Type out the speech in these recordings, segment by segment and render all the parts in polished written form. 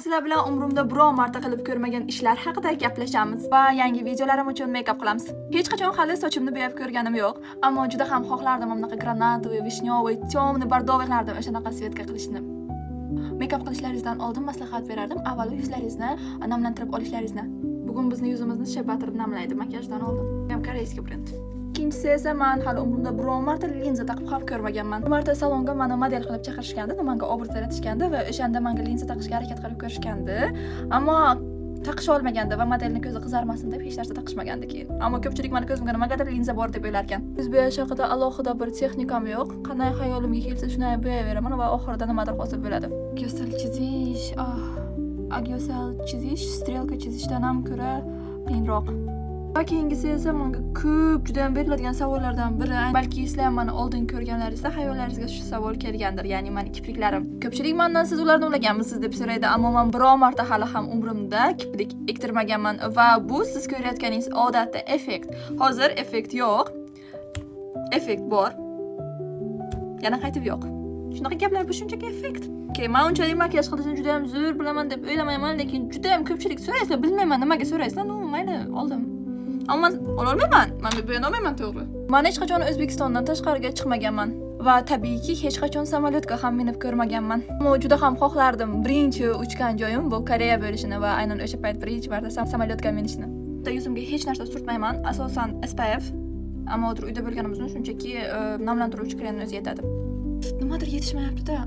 Sizlar bilan umrimda biron marta qilib ko'rmagan ishlar haqida gaplashamiz va yangi videolarim uchun makeup qilamiz. Hech qachon hali sochimni bo'yab ko'rganim yo'q, ammo juda ham xohlardim bunaqa гранатовый, вишнёвый, темный, бордовый qilardim, o'shanaqa цвет ga qilishni. Makeup qilishlaringizdan oldin maslahat berardim, avvalo yuzlaringizni namlantirib olishlaringizni. Bugun bizni yuzimizni shea butter namlaydi makiyajdan oldin. Bu ham корейский brend. Ikkinchisi esa, man hali umrimda biron marta linza taqib ham ko'rmaganman. Bir marta salonga mani model qilib chaqirishgandi, manga obraz yaratishgandi va o'shanda manga linza taqishga harakat qilib ko'rishgandi. Ammo taqisha olmagandi va modelni ko'zi qizarmasin deb hech narsa taqishmagandi keyin. Ammo ko'pchilik mani ko'zimga nimagadir linza bor deb o'ylarkan. Yuz bo'yash haqida alohida bir texnikam yo'q. Qanday xayolimga kelsa, shunday bo'yayveraman va oxirida nimadir hosil bo'ladi. Go'sal chizish, ah, go'sal chizish стрелка chizishdan ham ko'ra qiyinroq. Va keyingisi esa menga ko'p, juda ham beriladigan savollardan biri. Balki sizlar ham mani oldin ko'rganlaringizda xayollaringizga shu savol kelgandir, ya'ni mani kipriklarim. Ko'pchilik mandan "Siz ularni ulaganmisiz?" deb so'raydi, ammo man biron marta hali ham umrimda kiprik ektirmaganman va bu siz ko'rayotganingiz odatda effekt. Hozir effekt yo'q. Effekt bor. Yana qaytib yo'q. Shunaqa gaplar, bu shunchaki effekt. Okay, man unchalik makiyaj qilishni juda ham zo'r bilaman deb o'ylamayman, lekin juda ham ko'pchilik so'raysizlar, bilmayman nimaga so'raysizlar, ну mayli, oldim. Ammo man ololmayman. Man bo'yanolmayman to'g'ri. Man hech qachon O'zbekistondan tashqariga chiqmaganman va tabiiyki hech qachon samolyotga ham minib ko'rmaganman. Ammo juda ham xohlardim birinchi uchgan joyim bu Koreya bo'lishini va aynan o'sha payt birinchi marta samolyotga minishni. Yuzimga hech narsa surtmayman, asosan SPF. Ammo hozir uyda bo'lganimiz uchun shunchaki namlantiruvchi kremni o'zi yetadi. Nimadir yetishmayapti-da.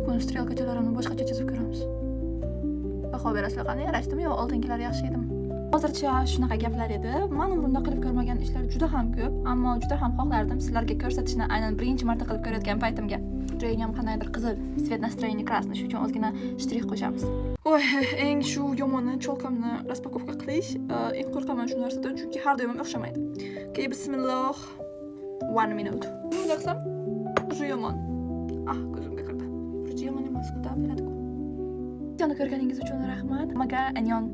Buni стрелка chalarimni boshqacha chizib ko'ramiz. Baho berasizlar, qanday yarashdimi yo oldingilari yaxshi edimi? Hozircha shunaqa gaplar edi. Man umrimda qilib ko'rmagan ishlar juda ham ko'p, ammo juda ham xohlardim sizlarga ko'rsatishni aynan birinchi marta qilib ko'rayotgan paytimga. Настроение qandaydir qizil, цвет настроения красный, shuning uchun ozgina shtrix qo'shamiz. Voy, eng shu yomoni чёлка mni распаковка qilish. Eng qo'rqaman shu narsadan, chunki har doim ham o'xshamaydi. Okay, bismillah. One minute. Bunday qilsam, уже yomon. Ah, ko'zimga kirdi. Вроде yomon emas, xudo biladi-ku. Videoni ko'rganingiz uchun rahmat. Hammaga annyeong.